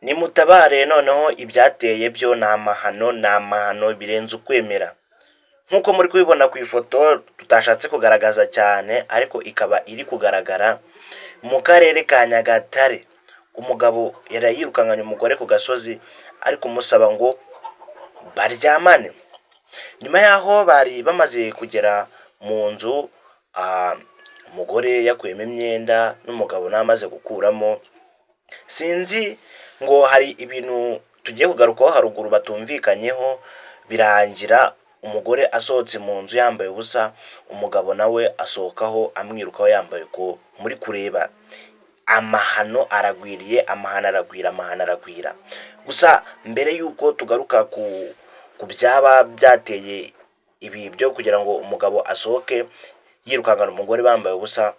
Nimutabare noneho, ibyateye byo ni amahano, ni amahano birenze ukwemera. Nk'uko muri kubibona ku ifoto tutashatse kugaragaza cyane, ariko ikaba iri kugaragara mu karere ka Nyagatare. Umugabo yari yirukankanye umugore ku gasozi, ari kumusaba ngo baryamane. Nyuma y'aho bari bamaze kugera mu nzu, umugore yakuyemo imyenda n'umugabo nawe amaze gukuramo, sinzi ngo hari ibintu tugiye kugarukaho haruguru batumvikanyeho, birangira umugore asohotse mu nzu yambaye ubusa, umugabo nawe asohokaho amwirukaho yambaye uko muri kureba. Amahano aragwiriye, amahano aragwira, amahano aragwira. Gusa mbere y'uko tugaruka ku byaba byateye ibi byo kugira ngo umugabo asohoke yirukankana umugore bambaye ubusa,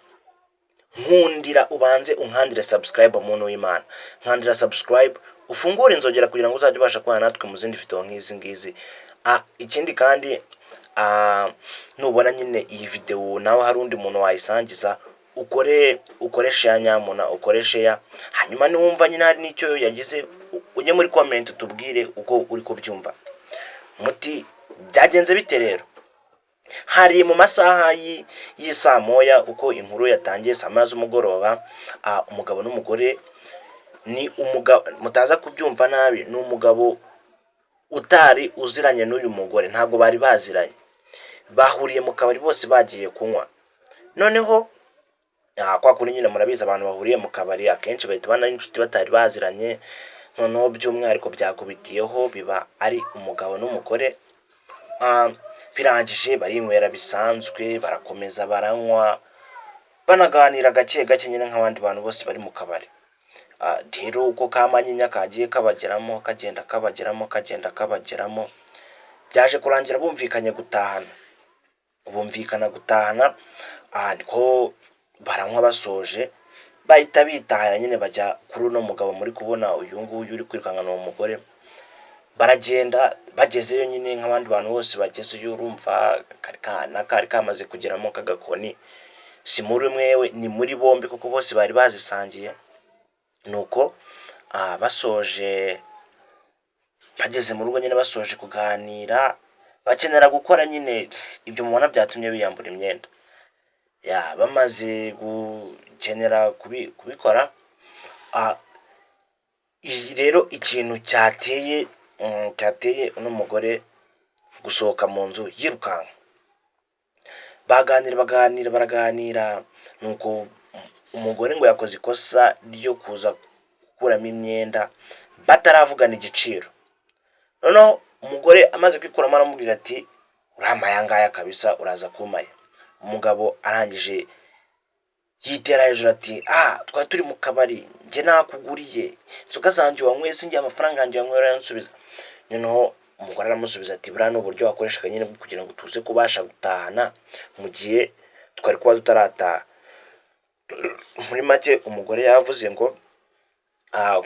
nkundira ubanze unkandire subscribe. Muntu w'Imana, nkandira subscribe, ufungure inzogera kugira ngo uzajye ubasha kubana natwe mu zindi video nk'izi ngizi. Ikindi kandi, nubona nyine iyi video nawe hari undi muntu wayisangiza, ukore share nyamuna, ukore share. Hanyuma niwumva nyine hari n'icyo yagize, ujye muri comment utubwire uko uri kubyumva. Muti byagenze bite rero? Hari mu masaha y'isaa moya uko inkuru yatangiye, saa 1 z'umugoroba. Umugabo n'umugore, ni umugabo, mutaza kubyumva nabi, ni umugabo utari uziranye n'uyu mugore, ntabwo bari baziranye. Bahuriye mu kabari bose bagiye kunywa. Noneho kwa kundi nyine murabizi, abantu bahuriye mu kabari akenshi bahita bana n'inshuti batari baziranye. Noneho by'umwihariko byakubitiyeho biba ari umugabo n'umugore. Birangije barinywera bisanzwe, barakomeza baranywa, banaganira gake gake nyine nk'abandi bantu bose bari mu kabari. Rero uko ka manyinya kagiye kabageramo, kagenda kabageramo, kagenda kabageramo, byaje kurangira bumvikanye gutahana, bumvikana gutahana. Niko baranywa, basoje bahita bitahira nyine, bajya kuri uno mugabo muri kubona, uyu nguyu uri kwirukankana uwo mugore. Baragenda, bagezeyo nyine nk'abandi bantu bose bagezeyo, urumva kari kamaze kugeramo k'agakoni, si muri umwe, ni muri bombi, kuko bose bari bazisangiye. Nuko basoje, bageze mu rugo nyine, basoje kuganira, bakenera gukora nyine ibyo mubona byatumye biyambura imyenda. Ya bamaze gukenera kubikora, iyi rero ikintu cyateye uno mugore gusohoka mu nzu yirukanka, baganira, baganira, baraganira, nuko umugore ngo yakoze ikosa ryo kuza gukuramo imyenda bataravugana igiciro. Noneho umugore amaze kwikuramo aramubwira ati: "Urampa aya ngaya kabisa, uraza kumaya." Umugabo arangije yitera hejuru ati: "Ah, twari turi mu kabari, njye nakuguriye inzoga zanjye wanyweye, sinjye amafaranga yanjye wanyweye urayansubiza." Noneho umugore aramusubiza ati: "Buriya ni uburyo wakoreshaga nyine bwo kugira ngo tuze kubasha gutahana mu gihe twari kuba tutarataha." Muri make umugore yavuze ngo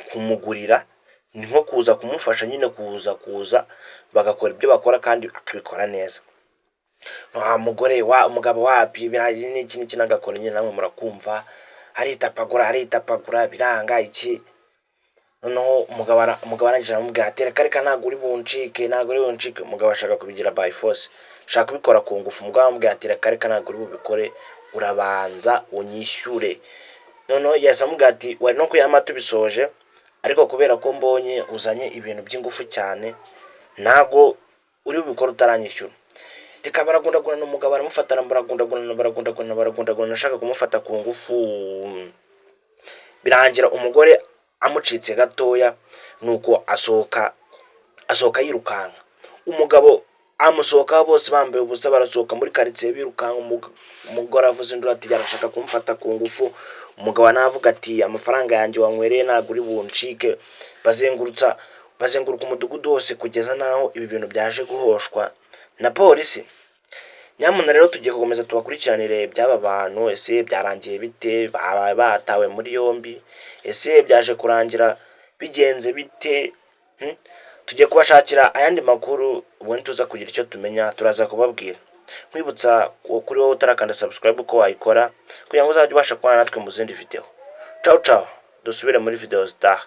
kumugurira ni nko kuza kumufasha nyine, kuza bagakora ibyo bakora kandi akabikora neza. Wa mugore wa umugabo wapi, birayi n'iki n'iki n'agakora nyine, namwe murakumva, aritapagura, aritapagura, biranga iki. Noneho umugabo arangije aramubwira ati: "Reka, reka, ntabwo uri buncike, ntabwo uri buncike." Umugabo ashaka kubigira by force, ashaka kubikora ku ngufu. Umugabo aramubwira ati: "Reka, reka, ntabwo uri bubikore, urabanza unyishyure." Noneho yahise amubwira ati: "Wari no kuyampa tubisoje, ariko kubera ko mbonye uzanye ibintu by'ingufu cyane, ntabwo uri bubikore utaranyishyura." Reka baragundagurana, umugabo aramufata, baragundagurana, baragundagurana, baragundagurana, ashaka kumufata ku ngufu, birangira umugore amucitse gatoya. Nuko asohoka yirukanka, umugabo amusohokaho, bose bambaye ubusa barasohoka muri karitsiye birukanka. Umugore avuze induru ati: "Arashaka kumufata ku ngufu." Umugabo navuga ati: "Amafaranga yanjye wanywereye, ntabwo uri buncike." Bazenguruka umudugudu wose kugeza n'aho ibi bintu byaje guhoshwa na polisi. Nyamuna rero tugiye gukomeza tubakurikiranire by'aba bantu. Ese byarangiye bite? Baba batawe muri yombi? Ese byaje kurangira bigenze bite? Tugiye kubashakira ayandi makuru, ubundi tuza kugira icyo tumenya turaza kubabwira. Nkwibutsa kuri wowe utarakanda subscribe ko wayikora kugira ngo uzajye ubasha kubana natwe mu zindi video. Ciao ciao, dusubire muri video zitaha.